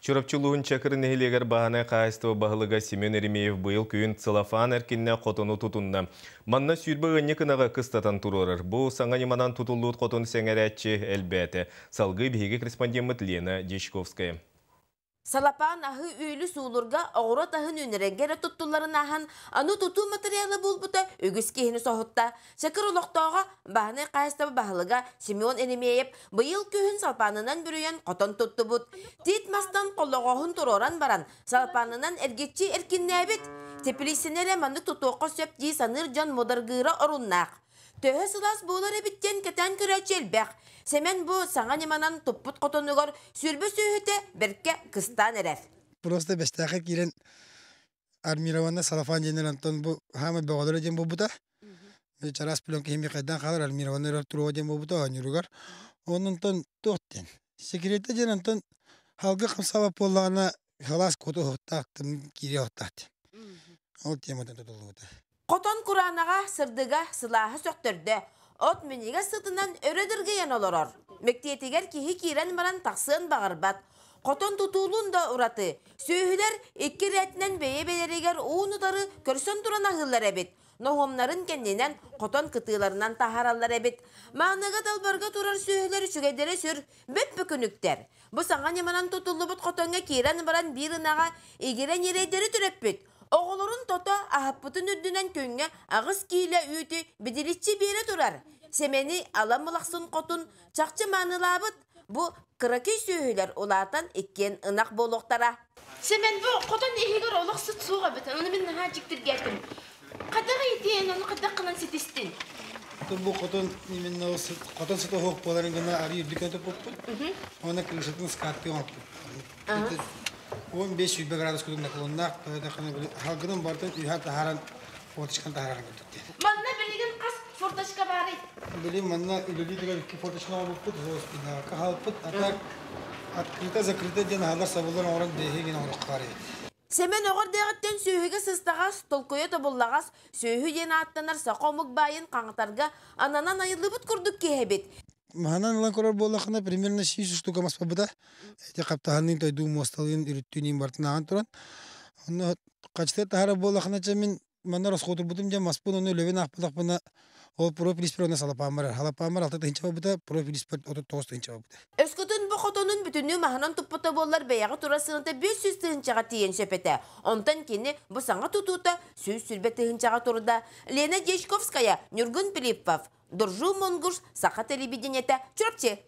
Чурапчы улууһун Чакыр нэһилиэгэр бааһынай хаһаайыстыба баһылыга Семен Еремеев быйыл күһүн целлофан эркиннээх хотону тутунна. Манна 20 ыанньык ынаҕы кыстатан туруорар. Бу саҥа ньыманан тутуллубут хотон сэҥэрээччи элбээтэ. Салгыы биһиги корреспондеммыт Лена Дьячковская. Салапаан аһы-үөлү суулурга, оҕуруот аһын үүнэрэргэ эрэ туттулларын ааһан, аны тутуу матырыйаала буолбута үгүс киһини соһутта. Чакыр олохтооҕо, бааһынай хаһаайыстыба баһылыга Семен Еремеев быйыл күһүн салпаанынан бүрүйэн хотон туттубут. Тиит мастан холлоҕоһун туруоран баран, салапаанынан эргиччи эркиннээбит. Теплицэни эрэ маннык тутуохха сөп дии саныыр дьон мударгыыра оруннаах. Төһө сылаас буолар эбит диэн кэтээн көрөөччү элбэх. Сэмэн бу саҥа ньыманан туппут хотонугар сүрбэ сүөһүтэ бэркэ кыстаан эрэр. Просто Бэстээххэ киирэн армированный салафан диэннэр онтон бу хаамай бөҕөлөрө диэн буолбута. Чараас пленка иһин хайдан хаалар армированный өрөр туруо диэн буолбута оонньууругар. Онон туох диэн. Секретэ диэн онтон халгы хамсаабат буоллаҕына халаас куоту оһохтоох киириэ оһохтоох диэн. Ол тематан тутуллубута. Хотон кураанаҕа, сырдыга, сылааһа сөхтөрдө. От минньигэс сытынан өрө дыргыйан олорор. Мэктиэтигэр киһи киирэн баран тахсыан баҕарбат. Хотон тутуулун да ураты. Сүөһүлэр икки ирээтинэн бэйэ-бэйэлэригэр уун-утары көрсөн туран аһыыллар эбит. Ноһуомнарын кэннинэн хотон кытыыларынан таһаараллар эбит. Мааныга далбарга турар сүөһүлэр үчүгэйдэрэ сүр, бөп-бөкүнүктэр. Бу саҥа ньыманан тутуллубут хотоҥҥо киирэн баран биир ынаҕа игирэ ньирэйдэри төрөппүт. Оҕолорун тото аһаппытын үрдүнэн күҥҥэ 8 киилэ үүтү бидиличчи биэрэ турар. Сэмэни ала мылахсын хотун чахчы маанылаабыт. Бу кыракый сүөһүлэр улаатан иккиэн ынах буолуохтара. Сэмэн бу хотон иһигэр олох сыт суох эбит. Ону мин наһаа дьиктиргээтим. Хайдах иитиэн, ону хайдах гынан ситистин? Бу хотон именно хотон сыта суох буоларын гына арыы үрдүккэ туппуппут. Уонна крышатын скаттыы оҥорбуппут. 15 градус курдук наклоннаах, халгынын бартын үһэ таһааран форточканы таһааран курдук диэн. Манна билигин хас форточка баарый? Билигин манна үлэлии турар икки форточка оҥорбуппут, спинака хаалбыт, а так открыто закрыто диэн аһалар сабыллар оҥорон бэйэһи гин оҥоруохха баар эбит. Сэмэн оҕор-дээҕиттэн сүөһүгэ сыстаҕас, толкуйа тобуллаҕас, сүөһү диэн ааттанар саха омук баайын хаҥатарга ананан айыллыбыт курдук киһи эбит. Маһынан ылан көрөр буоллаххына, примерно 100 штука мас барбыта. Ити хаптаһынныын, тойдуу муосталыын, үрүттүүн бартын ааҕан туран. Онно хачыта таһара буоллаххына, чэ мин манна расходурбутум дьэ маспын ону үлэбин аахпатахпына ол профилиспер уонна салапааммар салапааммар 6 тыһыынча барбыта, профилиспер 39 тыһыынча барбыта. Өскөтүн бу хотонун бүтүннүү маһынан туппута буоллар бэйэҕэ турар сыаната 500 тыһыынчаҕа тиийэн сөп этэ. Онтон кини бу саҥа тутуута 120 тыһыынчаҕа турда. Лена Дьячковская, Ньургун Филиппов, Доржу Монгуш, Саха телевидениетэ, Чурапчы.